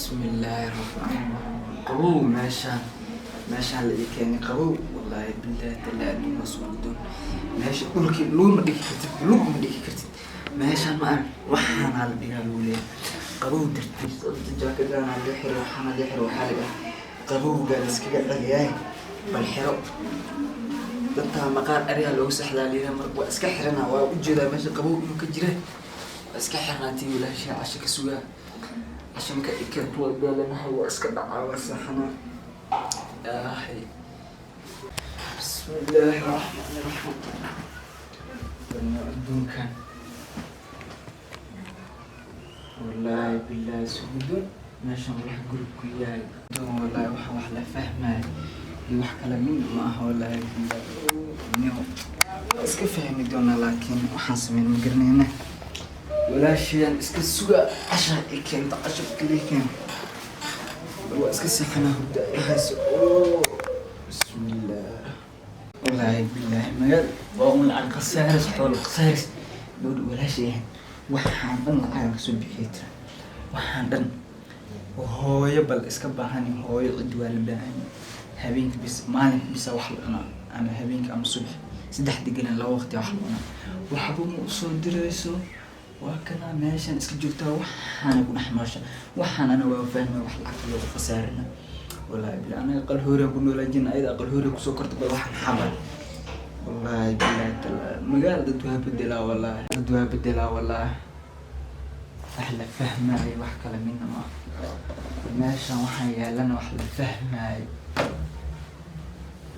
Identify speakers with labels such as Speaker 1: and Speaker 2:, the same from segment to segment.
Speaker 1: Bismillaahi raxmaani raxiim. Qabow meeshaan, meeshaan la ii keenay qabow. Wallaahi billaahi tallaahi, adduun waa soo guddoon. Meesha dhulkii lug ma dhigi kartid, lug ma dhigi kartid. Meeshaan ma arag, waxaana la dhigaa lagu leeyahay qabow dartiis. Jaakadaana la xiro, waxaana la xiro, waxaa la dhahaa qabowgaa la iskaga celiyaay. Bal xiro dadkaa maqaar ariyaa loogu saxdaa liidaa. Marka waa iska xiranaa, waa ujeedaa meesha qabow inuu ka jira. Waa iska xirnaa tii walaashii casho ka sugaa. Casho marka i keento waa daalanahay, waa iska dhacaa, waa seexanaa. Aahay, bismillaahi raxmaani raxiim. Balna adduunkan, wallaahi billaahi, sugudon meeshan wax guri ku yahay aduun. Wallaahi waxa wax la fahmayo iyo wax kale min ma aha. Wallaahi billaahi, waa iska fahmi doonaa, laakiin waxaan sameyn ma garanayna. Walaashayaan iska suga, casha i keento, casha kaliya keento. Bal waa iska seexanaa, hurda ay hayso. Bismillaah. Wallaahi billaahi, magaal waa un lacag khasaaris, xoolo khasaaris. Gabadha walaashay ahayd waxaan dhan lacagan kasoo bixiyay tira, waxaan dhan hooyo bal iska baahani. Hooyo cid waa la baahan. Habeenka bis, maalinka bisa wax la cunaa, ama habeenka ama subax, saddex deganan, laba waqti wax la cunaa. Waxba ma usoo dirayso, waa kana meeshan iska joogtaa, waxaana ku dhex noosha. Waxaan ana waa fahmay wax lacagta loogu khasaarina. Wallaahi billahi, anaga aqal hooriyan ku noolaa jirna, ayada aqal hooriya kusoo korta. Bal waxaan xabal, wallaahi billahi taala, magaal dad waa bedelaa, wallaahi dad waa bedelaa. Wallaahi wax la fahmaayo, wax kale midna ma aha. Meeshan waxaan yaalana wax la fahmaayo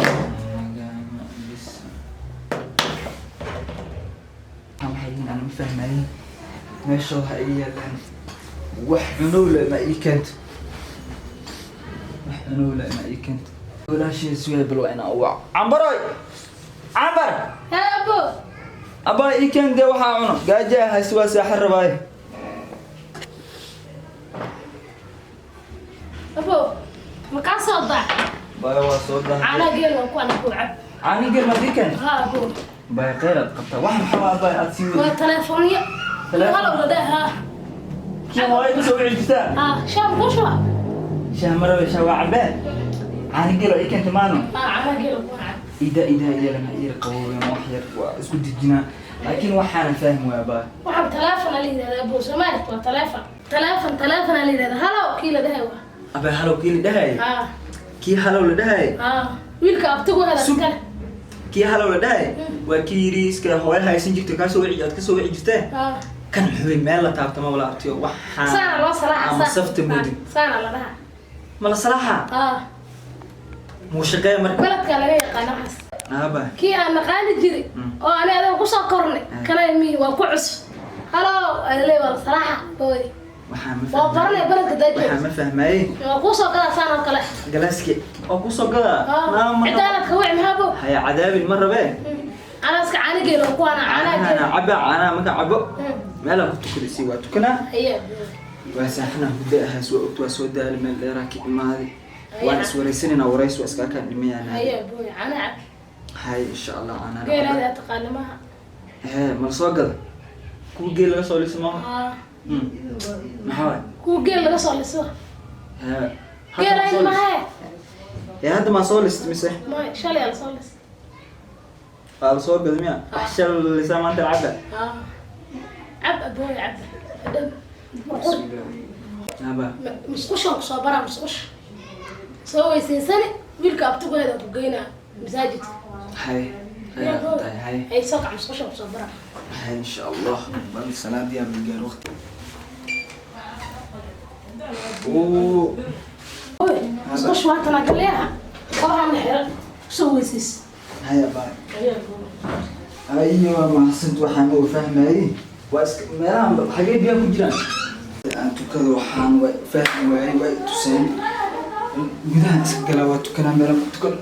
Speaker 1: magaama bis waxay yihiin aan ma fahmayin. Meesha waxa ii yaalaan wax cunowle ma ii keento, wax cunowle ma ii keento. Walaashay sugay, bal waa inaan uwac. Cambaroy, Cambar!
Speaker 2: Hee abo.
Speaker 1: Abaa, ii keen dee waxaa cuno, gaaja hayse, waa saaxa rabaaye.
Speaker 2: Abo, ma kaa soo daac?
Speaker 1: Baya, waa soo daa.
Speaker 2: Caanaha geel waa kuwan ku cab.
Speaker 1: Caani geel maad ii keento?
Speaker 2: Haa abo.
Speaker 1: Baya, khayr aad qabtaa. Wax maxaa waa, abaa, aad sii
Speaker 2: Waa
Speaker 1: wadi?
Speaker 2: telefoonyo.
Speaker 1: Telefoon?
Speaker 2: Halow la dheh haa.
Speaker 1: Kii hooyo kasoo wici jirtaa?
Speaker 2: Haa, shaam ku shuba.
Speaker 1: Shaah marabe, shaah waa cabeen. Caani geel oo ii keenta maano?
Speaker 2: Haa, caanaha geel waa kuwan cab.
Speaker 1: Ida ida iyalana iyar qaboween, wax yar waa isku dejinaa, laakiin waxaanan fahmi waaya, baa.
Speaker 2: Waxaan telefoon la yidhahdaa abo, Soomaali waa telefoon. Telefoon, telefoon la yidhahdaa. Halow kii la dhahay waa.
Speaker 1: Abaa, halow kii la dhahay?
Speaker 2: Haa.
Speaker 1: Kii halow la dhahay?
Speaker 2: Haa. Wiilka abtigu hada kale.
Speaker 1: Kii halow la dhahay waa kii yiriiska hooyo haysan jirto, kaasoo wici aad kasoo wici jirtee?
Speaker 2: Haa.
Speaker 1: Kan muxuu meel la taabtama wala abtiyo waxaan
Speaker 2: Saana loo salaaxa.
Speaker 1: Ama safta moodid.
Speaker 2: Saana la dhahaa.
Speaker 1: Mala salaaxa?
Speaker 2: Haa.
Speaker 1: Muu shaqeeya marka?
Speaker 2: Beledka laga yaqaano waxaas.
Speaker 1: Aba.
Speaker 2: Kii aan naqaani jiray oo ani adiga kusoo kornay kana mi waa ku cusub. Halow ale waa salaaxa boy.
Speaker 1: Waxaan ma
Speaker 2: Waa baranay beledka daajo.
Speaker 1: Waxaan ma fahmayey.
Speaker 2: Waa kusoo gadaa saan oo kale.
Speaker 1: Galaaski oo kusoo gadaa? Naa ma
Speaker 2: Cidaanad ka wici maxaa bo?
Speaker 1: Haya cadaabin ma rabee.
Speaker 2: Anaaska caana geel oo kuwaana caanaha
Speaker 1: caanaha
Speaker 2: geel.
Speaker 1: Caba caanaha, marka cabo meelaan ku tukada si waa tukanaa.
Speaker 2: Haye.
Speaker 1: Waa saaxanaa, hudda ahaas waa ogta, waa soo daali, meel dheeraa ka imaaday, waan iswaraysanayna, warays waa iskaa kaan dhimayaana.
Speaker 2: Haye boy, caanaha cab.
Speaker 1: Hay, insha Allah caanaha.
Speaker 2: Geelaada aad taqaana maaha.
Speaker 1: Hee, mala soo gada kuwa geel laga soo liso maaha?
Speaker 2: Haa.
Speaker 1: Maxaa waay?
Speaker 2: Kuwa geel laga soo liso.
Speaker 1: Hee, hadda
Speaker 2: Geel
Speaker 1: ma
Speaker 2: ayn
Speaker 1: soo lis-
Speaker 2: mahaye.
Speaker 1: Ee, hadda maa soo list mise?
Speaker 2: May, shalay aa lasoo lis.
Speaker 1: Waa la soo gada miya? Wax shal lisaa maanta lacagta.
Speaker 2: Haa, cab abooy, cab dhab.
Speaker 1: Aba.
Speaker 2: Musqushaan kusoo baraa, musqusha soo weysaysani, wiilka abtigoeda ku geynaa masaajidka.
Speaker 1: Hay, hay tahay, hay.
Speaker 2: Hay, soo kac, musqushaan kusoo baraa.
Speaker 1: Hay, insha Allah. Bal salaadii aa gaar waqti. Oo.
Speaker 2: Oy, musqusha waa tanaa galeeha, qabahan xira, soo weysays.
Speaker 1: Hay aba. Ayo, mahadsantu. Waxaan ma fahmayey waa iska meelahan xagee biyaha ku jiraan aan tukado. Waxaan waa fahmi waayey, waa i tuseen. Gudahan iska galaa, waa tukanaa, meelaan ku tukan.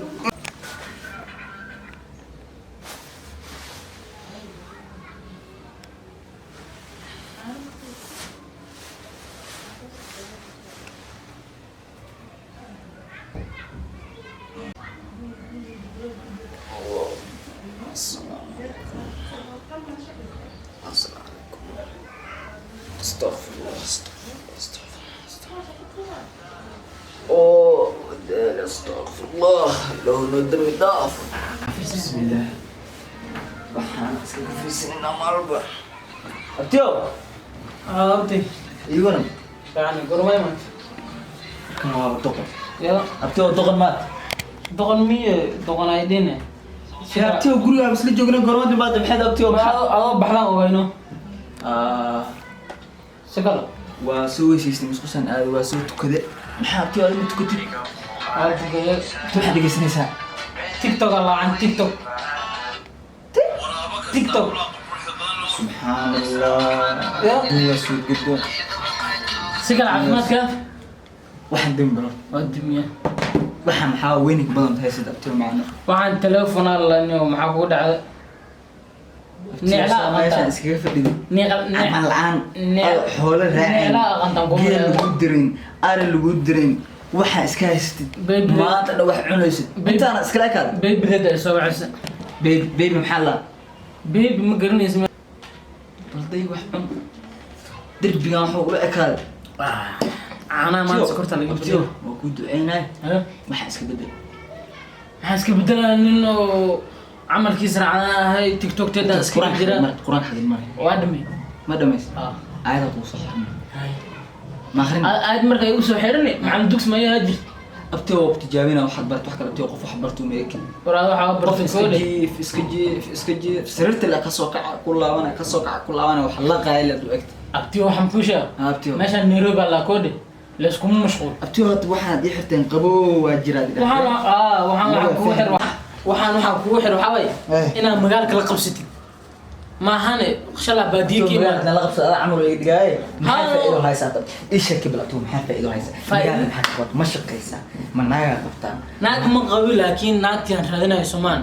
Speaker 1: Assalaamu calaykum. Assalaamu calaykum. Astaghfirullah, astaghfirullah, astaghfirullah, astaghfirullah. Oo daal, astaqfirullah, ilaahu noo dambi dhaaf. Bismillah, waxaan iskaga fiirsanaynaa maalba. Abtiyo.
Speaker 3: Abti.
Speaker 1: Ii waran.
Speaker 3: Fiican, goorma imaat?
Speaker 1: Kan waa doqon.
Speaker 3: Ya.
Speaker 1: Abtiyo, doqon maad.
Speaker 3: Doqon miye, doqon ay dhine.
Speaker 1: Abtiyo, gurigaa isla joogna, goorma imaad? Maxayd, abtiyo, maxaa?
Speaker 3: Adoo baxdaan ogayno.
Speaker 1: Ah.
Speaker 3: Si kale.
Speaker 1: Waa soo weysaystay, musqushaan aaday, waa soo tukade. Maxaa, abtiyo, adiga ma tukatid?
Speaker 3: Waa tukade.
Speaker 1: Waxaad dhegeysanaysaa?
Speaker 3: TikTok laacan, TikTok. TikTok.
Speaker 1: Subxaan Allah.
Speaker 3: Ya.
Speaker 1: Waa soo gudboon.
Speaker 3: Si kale, caafimaadka?
Speaker 1: Waxaan dami baro.
Speaker 3: Waa dumiya.
Speaker 1: Waxaa maxaa weyninka badan tahay sida, abtiyo, macno?
Speaker 3: Waxaan telefonaa laniyo, maxaa kugu dhacday? Nicla.
Speaker 1: Meeshaan iskaga fadhiday.
Speaker 3: Niqal.
Speaker 1: Camal la-aan, xoolo raacin,
Speaker 3: Nicla aqantan kuma
Speaker 1: geel lagu dirin, ari lagu dirin, waxaa iska haysatid.
Speaker 3: Baby.
Speaker 1: Maanta dhan wax cunaysid.
Speaker 3: Baby.
Speaker 1: Intaana iskala ekaada.
Speaker 3: Baby-deeda ay soo wacaysa.
Speaker 1: Baby, baby maxaa la?
Speaker 3: Baby ma garanaysa.
Speaker 1: Balday, wax cun. Derbigan waxuu ula ekaaday.
Speaker 3: Caanaha maanta sokorta laga
Speaker 1: Abtiyo,
Speaker 3: bedelo.
Speaker 1: waa kuu duceynaya.
Speaker 3: Eh?
Speaker 1: Waxaa iska bedel.
Speaker 3: Maxaa iska bedelaa? Nin oo camalkiisa raacdan ahay, TikTok teeda iska
Speaker 1: Qur-aanka
Speaker 3: jira.
Speaker 1: Qur-aanka xadin mare.
Speaker 3: Waa dhamay.
Speaker 1: Ma dhamays?
Speaker 3: Ah.
Speaker 1: Aayada kuu soo xirnay ma akhrin?
Speaker 3: Aad marka ay usoo xirani macalin dugsi ma ayaa jirta?
Speaker 1: Abtiyo, waa ku tijaabina waxaad bart wax kale. Abtiyo, qof wax bartuu ma ekin.
Speaker 3: War aad waxaa
Speaker 1: Qof
Speaker 3: bartay
Speaker 1: iska
Speaker 3: koole.
Speaker 1: jiif, iska jiif, iska jiif, sariirta la ka soo kaca ku laabana, ka soo kaca ku laabana, wax la qaayay la egta.
Speaker 3: Abtiyo, waxaan kuu sheega.
Speaker 1: Abtiyo.
Speaker 3: Meeshaan Nairobi baa laa koodhe, layskuma mashquul.
Speaker 1: Abtiyo, hadda waxaad ii xirteen qabow waa jiraa.
Speaker 3: Waxaan waxaa kugu xir, waxaan kugu xir waxaa waaye
Speaker 1: Eh.
Speaker 3: inaad magaalka la qabsatid, maahane shalaa baadiye ka imaad.
Speaker 1: La qabsada adaa camal iga dhigaaye. Maxaa
Speaker 3: Haa.
Speaker 1: faa'iido haysaa? Ii sheeg kibla, abtiyo, maxaa faa'iido haysaa?
Speaker 3: Faa'iido-
Speaker 1: Magaalada maxaa ka qabata? Ma shaqaysaa? Ma naagaa qabtaa?
Speaker 3: Naag ma qabi, laakiin naagtii aan raadinayo somaan.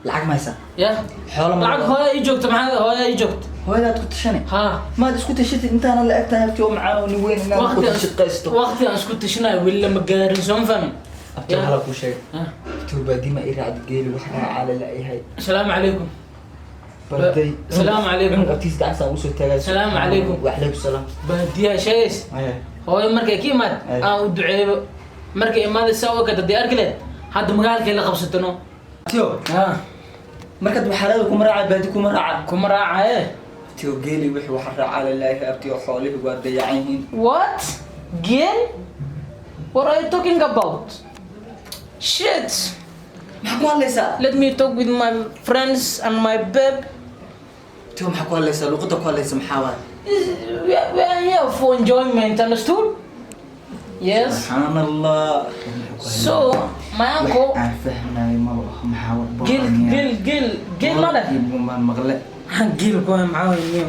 Speaker 1: Lacag ma haysaa?
Speaker 3: Ya.
Speaker 1: Xoolo ma
Speaker 3: Lacag hooya ii joogta, maxaa hooya ii joogta.
Speaker 1: Hooyadaad ku tashane.
Speaker 3: Haa.
Speaker 1: Maad isku tashatid intaana la eg tahay, abtiyo macaan, oo nin weyn inaad ku shaqaysto.
Speaker 3: Waqti aan isku tashinayo weli lama gaarin, soo ma fahmin?
Speaker 1: Abtiyo,
Speaker 3: Ya.
Speaker 1: hala kuu sheegay.
Speaker 3: Ah.
Speaker 1: Abtiyo, baadiima ii raacdi, geeli wax raacaa la la'yahay.
Speaker 3: Asalaamu calaykum.
Speaker 1: Barday.
Speaker 3: Salaamu calaykum.
Speaker 1: Cunug abtiis gacantaan usoo taagay.
Speaker 3: Salaamu calaykum.
Speaker 1: Wacalaykum salaam.
Speaker 3: Baadiyaha sheegays.
Speaker 1: Aya.
Speaker 3: Hooyo markay ka imaad
Speaker 1: Ay.
Speaker 3: aan u duceeyo, markay imaada saa u ekata dee arki leed hadda magaalkay la qabsatano.
Speaker 1: Abtiyo,
Speaker 3: ah
Speaker 1: markaad waxaalada kuma raaca, baadi kuma raaca.
Speaker 3: Kuma raacaye.
Speaker 1: Abtiyo, geeli wixii waxa raacaa la la'yahay. Abtiyo, xoolihii waa dayacan yihiin.
Speaker 3: What geel? What are you talking about? Shit.
Speaker 1: Maxaa ku hadlaysaa?
Speaker 3: Let me talk with my friends and my babe.
Speaker 1: Abtiyo, maxaa ku hadlaysaa? Luqadda ku hadlaysa maxaa waay?
Speaker 3: We are here for enjoyment, understood? Yes.
Speaker 1: Subxaan Allah.
Speaker 3: So my uncle.
Speaker 1: Wax aan fahmayo maba aha. Maxaa wax?
Speaker 3: Geel, geel, geel, geel ma dheh.
Speaker 1: Baan maqle.
Speaker 3: Maxaan geel ku hayaa? Maxaa waye niyo?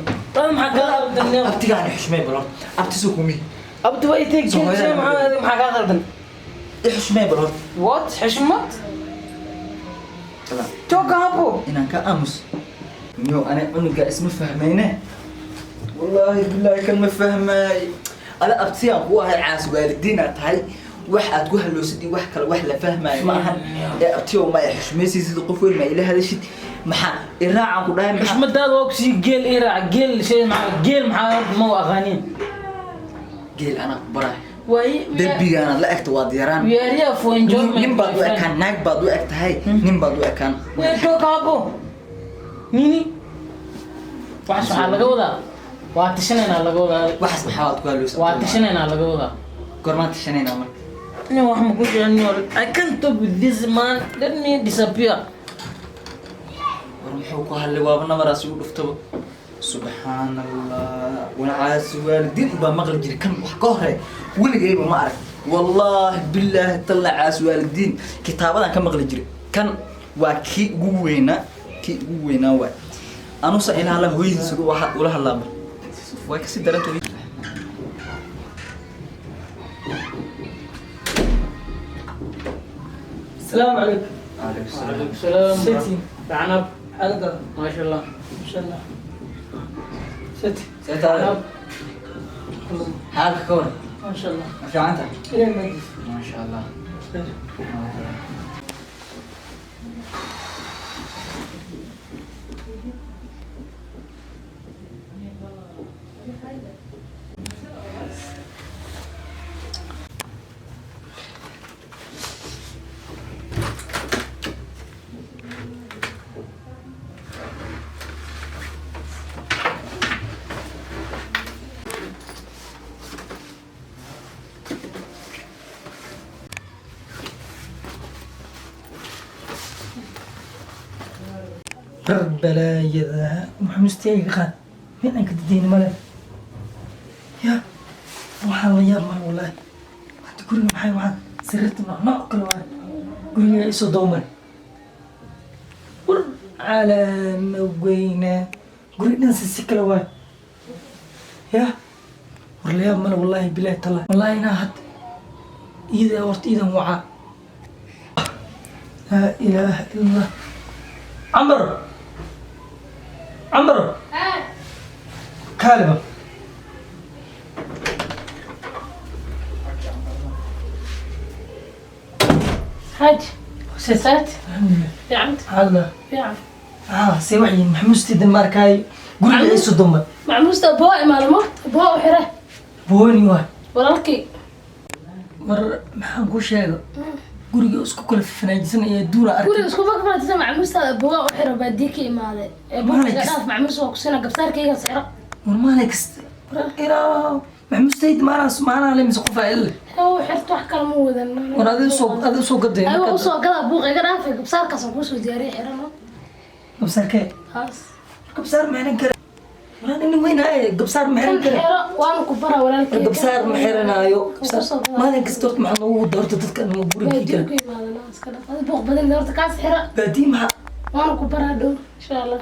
Speaker 3: Maxaa kaa qaldan niyo?
Speaker 1: Abtigaan xushmay bal horta. Abti soo kumi.
Speaker 3: Abti waa itay.
Speaker 1: Soo
Speaker 3: geel
Speaker 1: hooyada.
Speaker 3: maxaa kaa qaldan?
Speaker 1: I xushmay bal horta.
Speaker 3: What xishmad? Toka hapo.
Speaker 1: Inaan ka aamus niyo, ana cunuga isma fahmayne. Wallaahi bilaahi, kan ma fahmaay. Ada abtiyaan ku ahay, caas waalidiin aad tahay, wax aad ku halowsid iyo wax kale wax la fahmaayo ma ahan. Ee abtiyo, ma i xushmaysid? Sida qof weyn ma ila hadashid? Maxaa iraacaan ku dhahay? Maxaa?
Speaker 3: Xushmadaada waa kusii. Geel ii raac, geel shay maxaa geel? Maxaa ma u aqaanin?
Speaker 1: Geel anaa ku baraay.
Speaker 3: Waay.
Speaker 1: Derbigaanaad la egta waa diyaaraan.
Speaker 3: We are here for enjoyment.
Speaker 1: Nin baad u ekaan, naag baad u eg tahay, nin baad u ekaan.
Speaker 3: Toka hapo nini. Waxaas waxaa laga wadaa waa tashanaynaa laga wadaa.
Speaker 1: Waxaas maxaa waad ku halowsa?
Speaker 3: Waa tashanaynaa laga wadaa.
Speaker 1: Goormaan tashanaynaa marka?
Speaker 3: Nin wax ma ku jira niyo. I can't talk with this man, let me disappear.
Speaker 1: War muxuu ku hadlay? Waaba nabaraas igu dhuftaba. Subxaan Allah, wanacaasi waalidiin baa maqli jiray. Kan wax ka hore weligayba ma arag. Wallaahi bilaahi talla, caas waalidiin kitaabadan ka maqli jiray. Kan waa kii ugu weynaa, kii ugu weynaa waay. Anusa ilaa la hooyadiisa ula hadlaaba way kasii daranta.
Speaker 4: السلام عليكم.
Speaker 1: عليكم السلام.
Speaker 3: وعليكم السلام.
Speaker 4: ستي.
Speaker 3: عنب.
Speaker 4: حلقة.
Speaker 3: ما شاء الله.
Speaker 4: ما شاء الله ستي.
Speaker 1: Seetaada xaalka ka waran?
Speaker 4: ما شاء الله.
Speaker 1: Ma fiican tahay?
Speaker 4: إلى المجلس.
Speaker 1: Maasha Allah.
Speaker 4: Rar balaayada maxamuustayga qaad meel aan ka dadayni male. Ya, waxaan la yaab male wallaahi. Hadda guriga maxay waxaan sariirta nooc nooc kale waay, guriga isoo dawmar war calaama weyna, guri dhan si kale waay. Ya, war la yaab male wallaahi, bilaahi tallahi, wallaahi inaa hadda iyada horta iidan wacaa. Laa ilaaha illa Allah. Cambar, Cambar, kaaliba.
Speaker 2: Xaaji,
Speaker 4: Set.
Speaker 2: saat.
Speaker 4: Alxamdulilah.
Speaker 2: Fiicanta?
Speaker 4: Xaalada?
Speaker 2: Fiican.
Speaker 4: Ah, see waxyiin maxamuustida ma arkaayo, guriga isu dumay.
Speaker 2: Macmuusta boo imaada mogta, boo u xire.
Speaker 4: Booni waay.
Speaker 2: Walaalkii.
Speaker 4: War maxaan kuu sheega, guriga isku kala fanaajisanaya duuna arkay.
Speaker 2: Guriga isku bakbaatisa, macmuustaada boo u xiro, baadii ka imaaday ee
Speaker 4: Maalin
Speaker 2: buuqa dhaaf, macmuus waa kusina gabsaarkayga sixro.
Speaker 4: War maalin kasta war ilaa maxamuustayda maanaa maanaa le mise qofaa ile.
Speaker 2: U xirto, wax kale ma wadan.
Speaker 4: War adi usoo gaday.
Speaker 2: Aywa, usoo gadaa, buuqa iga dhaafay, gabsaarkaasaan kuusoo diyaariyay, xirano.
Speaker 4: Gabsaarkee?
Speaker 2: Haas.
Speaker 4: Gabsaar ma xiran kara, war nin weynaaye, gabsaar ma xiran
Speaker 2: kan
Speaker 4: kara.
Speaker 2: Xiro, waana ku bara walaalkay.
Speaker 4: Gabsaar ma xiranaayo.
Speaker 2: Kusoo gadaa.
Speaker 4: Maalin kasta horta maxaa noogu wada horta dadka anama guriga
Speaker 2: baadiyo
Speaker 4: kala
Speaker 2: ku imaadana iska dhaaf, adi buuq badan horta, kaas xiro.
Speaker 4: Baadiye maxaa?
Speaker 2: Waana ku baraa dhow insha Allah.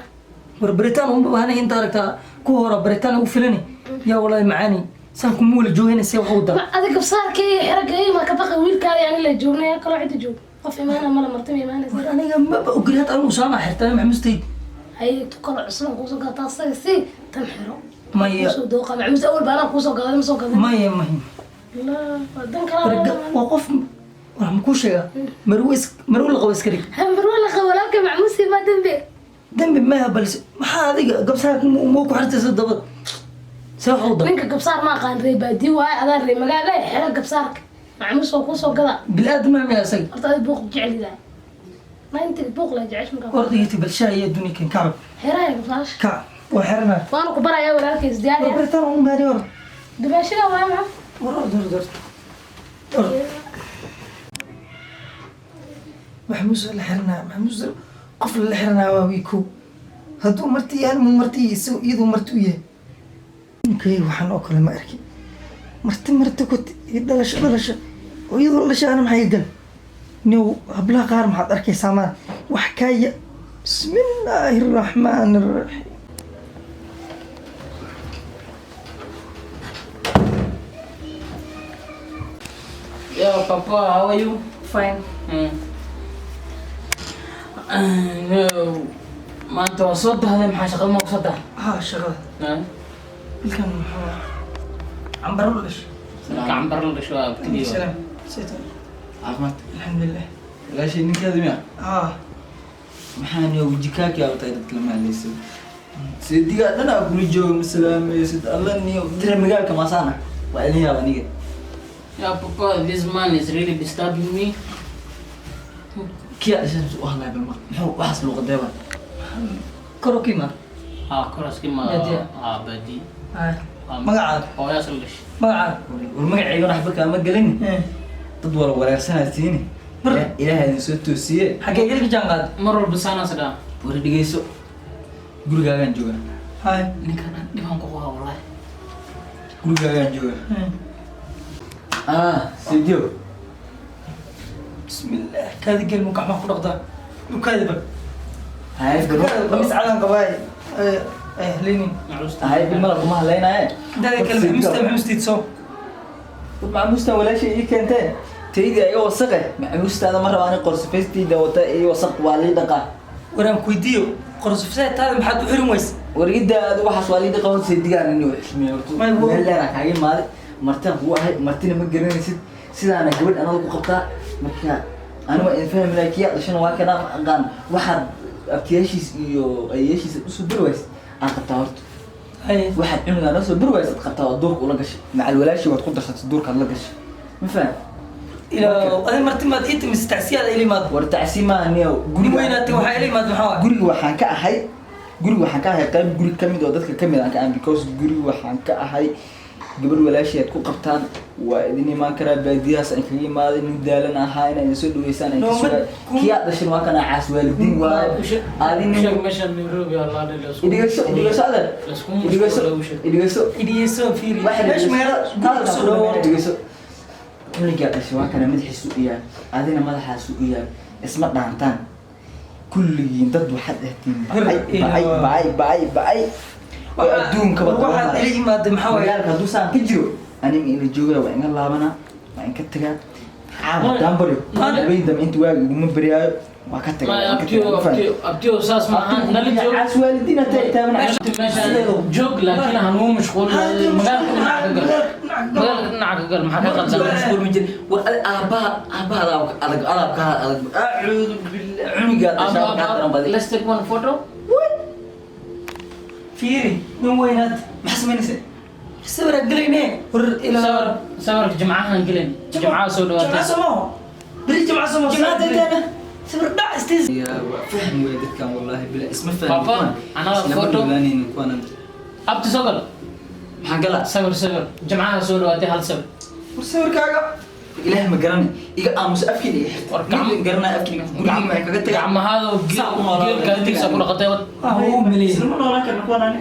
Speaker 4: War baritaan uma baahna, inta aragtaa ku hora baritaan ugu filani yaa walaahi macaani, saan kuma wala joogayna, see wax u dar.
Speaker 2: Ma adi gabsaarkayga xiro geey, ma ka baqay wiilkaada yani la joognaya kaloo cidda joog, qof imaana mala marti ma imaanaysa.
Speaker 4: War aniga maba ogoli hadda anigu saama xirtaa maxamustayd.
Speaker 2: Hay, tu kalo cusub aan kuusoo gadataa, asaga si tan xiro.
Speaker 4: Maya.
Speaker 2: Kuusoo dooqa macmuus awal baa anaa kuusoo gaday, ma soo gadan.
Speaker 4: Maya, maya.
Speaker 2: La waa dan
Speaker 4: War
Speaker 2: kala.
Speaker 4: Waa qof war ma kuu sheegaa, marwo is marwo la qabo iska dhig.
Speaker 2: Marwa la qabo walaalka macmuusi ma dambe.
Speaker 4: Dembi maaha, balse maxaa adiga gabsaarka muu ku xirtaysa dabad, see wax u dar?
Speaker 2: Ninka gabsaar ma aqaan, ree baadi waaye, adaa ree magaala, xiro gabsaarka, macmuus waa kuusoo gadaa.
Speaker 4: Bilaadan maa miya isaga?
Speaker 2: Horta adi buuq jecelidaa, ma inta buuq la jecesh markaa.
Speaker 4: War dhigti bal shaah iyo dunia kan kacab.
Speaker 2: Xiraya gabsaasha.
Speaker 4: Kacab waa xiranaa.
Speaker 2: Waana ku barayaa walaalkay,
Speaker 4: War
Speaker 2: isdiyaariya.
Speaker 4: baritaan ugu maani war.
Speaker 2: Dumaashada waaya maxaa?
Speaker 4: War ord ord ord ord, maxamuus la xiranaa, maxamuus qof lala xiranaa waa wiikow, hadduu marti yahay mu marti isagu iyaduu marti u yahay. Ninkay waxaan oo kale ma arkin, marti marti ku iyo dhalasho dhalasho oo iyadoo dhalasho ana maxay gal new. Hablaha qaar maxaad arkaysaa maan wax kaaya. Bismillaahi raxmaani raxiim.
Speaker 3: Yo, Papa, how are you?
Speaker 4: Fine.
Speaker 3: No, maanta waa soo dahday, maxaa shaqada ma kusoo dahday?
Speaker 4: Haa, shaqada. Wilkan muxuu cambaro u dhashay.
Speaker 3: Gacan la dhasho waa abtigiiba.
Speaker 4: Salaam saytan.
Speaker 1: Caafimaad?
Speaker 4: Alxamdulilah.
Speaker 1: Walaashay ninkeeda miya?
Speaker 4: Haa.
Speaker 1: Maxaan iyo wajikaaki aa tahay, dadka lama hadlaysid, seedigaa dhan aa kula jooga, ma salaamaysid alla niyo dira magaalka maasaana waa idin yaab aniga.
Speaker 3: Yeah, Papa, this man is really disturbing me.
Speaker 1: Kiyaa dhashay u hadlaya bal muxuu waxaas luuqadeeba?
Speaker 4: Kor u ka imaad.
Speaker 3: Ah, koroski ma.
Speaker 4: Baadiya.
Speaker 3: Ah, baadi.
Speaker 4: Haa.
Speaker 3: Ah,
Speaker 4: Magacaada?
Speaker 3: Hooyaas la dhashay.
Speaker 4: Magacaada?
Speaker 1: War magaceygana waxba kaama gelin. Dad wala wareersanaa siini. Ilaahay idin soo toosiye.
Speaker 4: Xaggee gelka jaan qaad?
Speaker 3: Mar walba saanaas dhaa.
Speaker 1: War dhegeyso, gurigaagaan joogaa.
Speaker 4: Hay.
Speaker 3: Ninkan aan dhibaan ku qabaa wallahi.
Speaker 1: Gurigaagaan joogaa. Ah, sidiyo.
Speaker 4: Bismillah, kaadi gel mu gacmaha ku dhaqdaa ukaadi bal.
Speaker 1: Hay.
Speaker 4: Qamis cadan qabaay ay haleynin.
Speaker 1: Hay, bilmala kuma hadlaynaaye.
Speaker 4: Dada kale maxamusta maxamustiid soo.
Speaker 1: Macmuustan walaashay ii keentee, taydii ayaga wasaqe, macmuustaada ma rabaa ani, qorsafaystiida wata ii wasaq, waa lii dhaqaa.
Speaker 4: Waraan ku weydiiyo, qorsufsee taada maxaad u xirin weyse?
Speaker 1: Wargidda adigu waxaas waa lii dhaqaa horta, saydigaan inuu xishmeeyo horta. Meel dheeraan kaaga imaaday, martaan kugu ahay, martina ma garanaysid, sidaana gabadh anada ku qabtaa. Marka ani waa idin fahmi lahay, kiyaa dhashana waa kanaa, ma aqaan waxaad abtiyaashiis iyo ayeyaashiis usoo beri waysid aan qabtaa horta.
Speaker 4: Hay.
Speaker 1: Waxaad cunugaa noo soo beri waysid qabtaa oo duurka ula gashay, macal walaashii waad ku darsatay, duurkaad la gashay, ma faham?
Speaker 4: Ilaa adi marti maad ii timis, tacsiyaada ila imaad.
Speaker 1: War tacsi maaha niyow.
Speaker 4: Guri weynaatay waxaa ila imaad maxaa waay?
Speaker 1: Guriga waxaan ka ahay, guriga waxaan ka ahay qayb guri kamid oo dadka kamid aan ka ahay, because guriga waxaan ka ahay Gabadh walaashii aad ku qabtaan waa idin imaan karaa. Baadiyahaas aan kaga imaaday, nin daalan ahaa, inay idin soo dhaweysaan aan ka
Speaker 4: Nooma-
Speaker 1: sugaay. Kii aad dhashin waa kana caas waalidiin waaye. Adi nin
Speaker 3: Sheeg meeshan Nairobi aa laa dhigay.
Speaker 1: Idhigeyso, idhigeyso adeer.
Speaker 3: Laisku
Speaker 1: Idhigeyso,
Speaker 3: mashquul lagu sheeg.
Speaker 1: idhigeyso.
Speaker 4: Idhiyeyso, fiiri.
Speaker 1: Waxa
Speaker 4: Meesha magaalada guriga kusoo dhawo.
Speaker 1: Dhigeyso, cunugaa dhashay waa kana madaxiisu u yaal, adina madaxaasu u yaal, isma dhaantaan kulligiin. Dad waxaad ahtiin bacay, bacay, bacay, bacay, bacay oo adduunkaba
Speaker 4: Waxaad ila imaaday maxaa waaye?
Speaker 1: Magaalka hadduu saan ka jiro, aniga ila joogaya, waa inga laabanaa, waa inka tagaa. Caawa haddaan baryo, habeen dambe inta waagi iguma baryaayo, waa ka tagaa,
Speaker 3: Maya,
Speaker 1: waa inka
Speaker 3: abtiyo,
Speaker 1: tagaa, ma fahamtay?
Speaker 3: abtiyo, abtiyo, saas ma ahan. Nala joog.
Speaker 1: Caas waalidiin hataa taaban.
Speaker 3: Meeshaan joog, laakiin hanuu mashquul. Magaalka dhinaca ka gal, magaalka dhinaca ka gal. Maxaa ka qaldan?
Speaker 1: Mashquul ma jiro. War adi aabbaha, aabbaha adag, adag, adaabkaa adag. Acuudu billah, cunugaa dhashaa kaa daran baday.
Speaker 3: Let's take one photo.
Speaker 4: Fiiri, nin weynaad.
Speaker 1: Maxaa samaynaysaa?
Speaker 4: Sawir gelayne. Hor ilaa
Speaker 3: Sawir, sawirka jimcahan gelin. Jimcaha soo
Speaker 4: Jimca
Speaker 3: dhawaatay.
Speaker 4: soo. Beri jimca soo.
Speaker 1: Jimcaha taytaana.
Speaker 4: Sawir dhac istiis.
Speaker 1: Yaa waa fahmi waay dadkan, wallaahi bila isma fahmi.
Speaker 3: Papa,
Speaker 1: Kuwan
Speaker 3: another
Speaker 1: islama
Speaker 3: photo.
Speaker 1: noolaanaynin kuwanan.
Speaker 3: Abti, soo gal.
Speaker 1: Maxaan galaa?
Speaker 3: Sawir, sawir, jimcaha soo dhawaatay, hal sawir.
Speaker 1: War sawirkaaga ilaah ma garanay, iga aamusa, afkiina iga xirta.
Speaker 3: War gacmo-
Speaker 1: Mid garanaya afkiina gurigii maxay kaga tagaa?
Speaker 3: Gacmahaada
Speaker 1: Saa u noolaa.
Speaker 3: geelka intiisa ku dhaqatay wad.
Speaker 4: Ah, wuu maleeyay.
Speaker 1: Islama noolaan karna kuwanan.